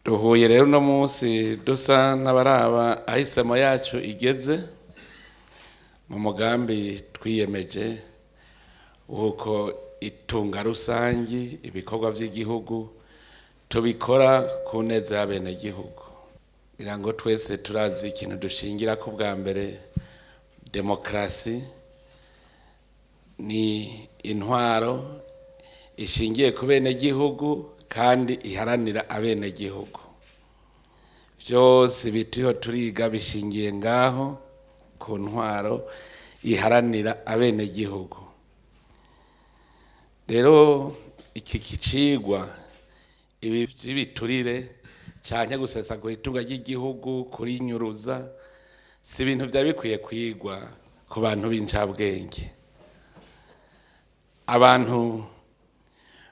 Duhuye rero uno munsi dusa n'abaraba aho isemo yacu igeze mu mugambi twiyemeje w'uko itunga rusangi, ibikorwa by'igihugu tubikora ku neza y'abenegihugu. Kugira ngo twese turazi ikintu dushingira ko bwa mbere, demokarasi ni intwaro ishingiye ku benegihugu kandi iharanira abenegihugu. Byose bituriho turiga bishingiye ngaho ku ntwaro iharanira abenegihugu. Rero iki kicigwa, ibi by'ibiturire canke gusesagura itunga ry'igihugu, kurinyuruza, si ibintu vyari bikwiye kwigwa ku bantu b'incabwenge, abantu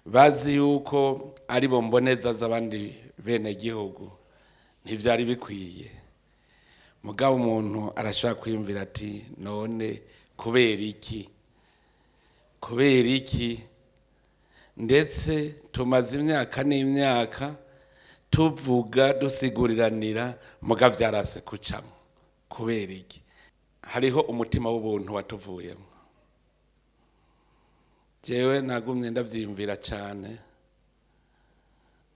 bazi yuko ari bo mboneza z'abandi benegihugu. Ntivyari bikwiye. Mugabo umuntu arashobora kwiyumvira ati: "None kubera iki? Kubera iki?" Ndetse tumaze imyaka n'imyaka tuvuga, dusiguriranira, muga vyarase kucamo. Kubera iki? Hariho umutima w'ubuntu watuvuyemo. Jewe nagumye ndavyiyumvira cane,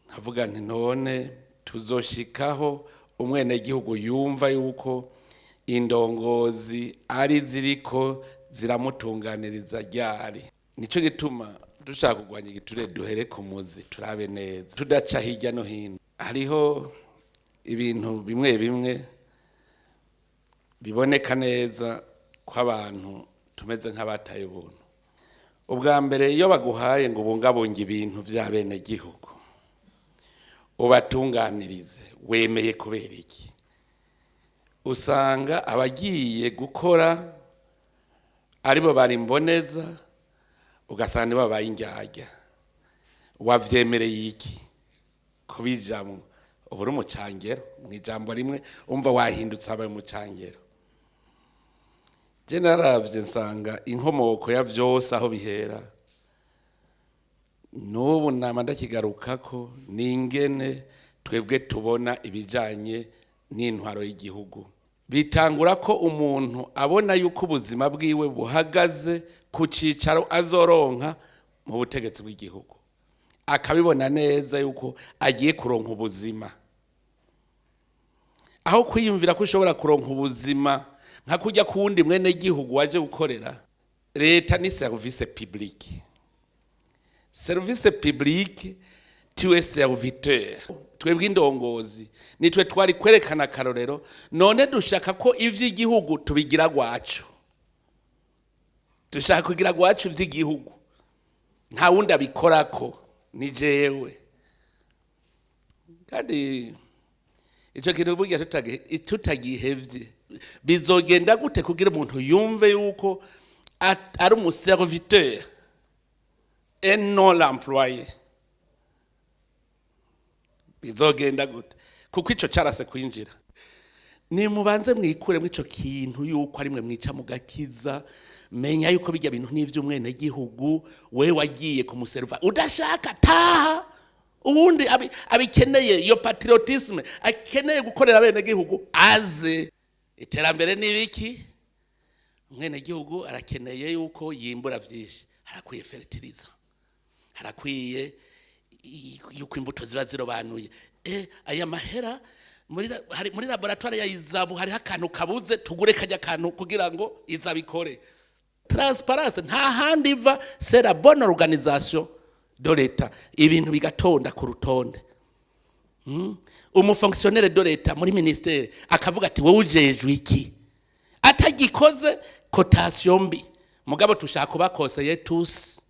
nkavuga nti: "None tuzoshikaho umwenegihugu yumva yuko indongozi ari ziriko ziramutunganiriza ryari?" Nico gituma dushaka kurwanya igiturire, duhere ku muzi, turabe neza, tudaca hirya no hino. Hariho ibintu bimwe bimwe biboneka neza ko abantu tumeze nk'abataye ubuntu. Ubwa mbere, iyo baguhaye ngo ubungabunge ibintu by'abenegihugu, ubatunganirize, wemeye kubera iki? Usanga abagiye gukora aribo bari mboneza, ugasanga nibo babaye indyarya. Wavyemereye iki kubijamwo? Uba uri umucangero. Mu ijambo rimwe, umva wahindutse, abaye umucangero. Je naravye nsanga inkomoko ya vyose, aho bihera, n'ubu nama ndakigarukako, ni ingene twebwe tubona ibijanye n'intwaro y'igihugu. Bitangura ko umuntu abona yuko ubuzima bwiwe buhagaze ku cicaro azoronka mu butegetsi bw'igihugu, akabibona neza yuko agiye kuronka ubuzima, aho kwiyumvira ko ushobora kuronka ubuzima nka kujya ku wundi mwene gihugu waje gukorera leta. Ni service public. Service public, tu es serviteur. Twebwe indongozi nitwe twari kwerekana akarorero. None dushaka ko ivy'igihugu tubigira gwacu, dushaka kugira gwacu ivy'igihugu, nta wundi abikorako, ni jewe. Kandi ico kintu burya tutagihevye, bizogenda gute kugira umuntu yumve yuko ari umuserviteur et non l'employé? Bizogenda gute? Kuko ico carase kwinjira. Nimubanze mwikuremo ico kintu yuko ari mwe mwica mugakiza. Menya yuko bijya bintu n'ivy'umwenegihugu, we wagiye kumuserva. Udashaka, taha. Uwundi abikeneye, iyo patriotisme, akeneye gukorera abenegihugu, aze. Iterambere ni ibiki? Umwenegihugu arakeneye yuko yimbura vyinshi, harakwiye fertilizer, harakwiye yuko imbuto ziba zirobanuye. Aya mahera hari muri laboratoire ya ISABU hariho akantu kabuze, tugure kajya kantu kugira ngo izabikore. Transparence nta handi iva, c'est la bonne organisation de l'État, ibintu bigatonda ku rutonde. Umufonctionnaire de l'État muri ministère akavuga ati: "Wowe ujejwe iki?" Atagikoze, cotation mbi. Mugabo tushaka kubakoseye tous,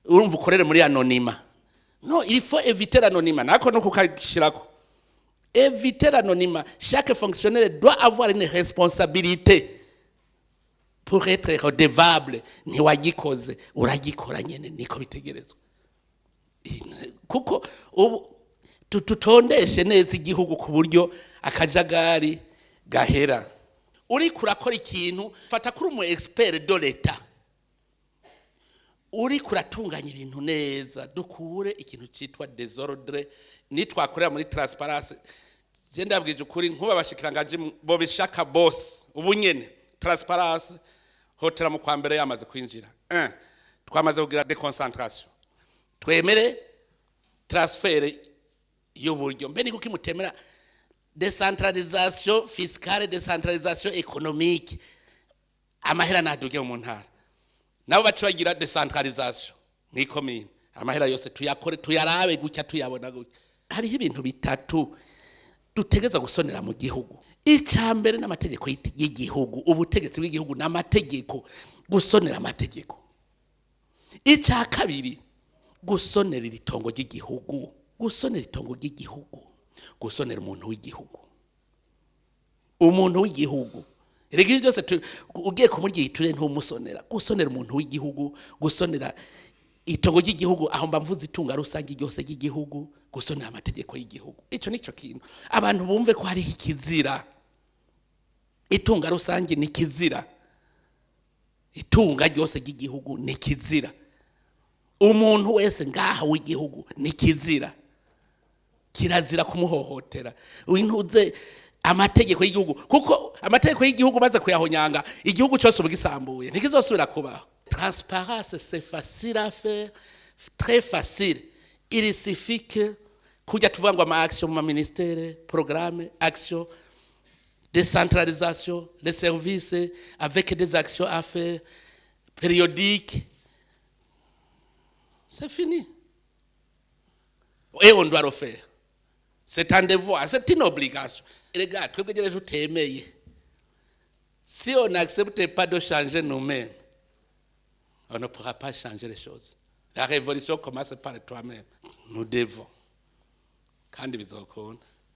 urumva ukorere muri anonymat. Non, il faut éviter l'anonymat. Nako no kukashirako, éviter l'anonymat. Chaque fonctionnaire doit avoir une responsabilité pour être redevable. Ntiwagikoze, uragikora nyene, niko bitegerezwa. Kuko ubu tutondeshe neza igihugu ku buryo akajagari gahera. Uriko urakora ikintu, fata kuri umu expert de l'État. Uri kuratunganya ibintu neza, dukure ikintu cyitwa désordre. Nitwakorera muri transparence, je ndabwije ukuri, nkuba abashikiranganje bo bishaka bose ubu nyene transparence hotera mu kwa mbere yamaze kwinjira. Un, twamaze kugira déconcentration, twemere transfert y'uburyo. Mbe ni kuki mutemera décentralisation fiscale, décentralisation économique? Amahera naduge mu ntara, nabo bace bagira décentralisation mw'ikomine, amahera yose tuyakore, tuyarabe gutya, tuyabona gutya. Hariho ibintu bitatu dutegeza gusonera mu gihugu. Icya mbere n'amategeko y'igihugu, ubutegetsi bw'igihugu n'amategeko, gusonera amategeko. Icya kabiri, gusonera iri tongo ry'igihugu, gusonera itongo ry'igihugu, gusonera umuntu w'igihugu, umuntu w'igihugu. Erega ibyo byose ugiye kumurya igiturire ntumusonera. Gusonera umuntu w'igihugu, gusonera itongo ry'igihugu, aho mba mvuze itunga rusange ryose ry'igihugu, gusonera amategeko y'igihugu. Icyo nicyo kintu abantu bumve ko hariho ikizira. Itunga rusange ni kizira, itunga ryose ry'igihugu ni kizira, umuntu wese ngaha w'igihugu ni kizira, kirazira kumuhohotera. Wintuze amategeko y'igihugu, kuko amategeko y'igihugu maze kuyahonyanga, igihugu cyose uba gisambuye, ntikizosubira kubaho. Transparence, c'est facile à faire, très facile. Il suffit que kujya tuvuga ngo ama action mu ma ministère, programme, action, décentralisation, les services avec des actions à faire périodiques, c'est fini. Et on doit le faire, c'est un devoir, c'est une obligation. Regarde, twebwe nyine tutemeye, si on n'accepte pas de changer nous-mêmes, on ne pourra pas changer les choses. La révolution commence par toi-même. Nous devons, kandi bizokunda.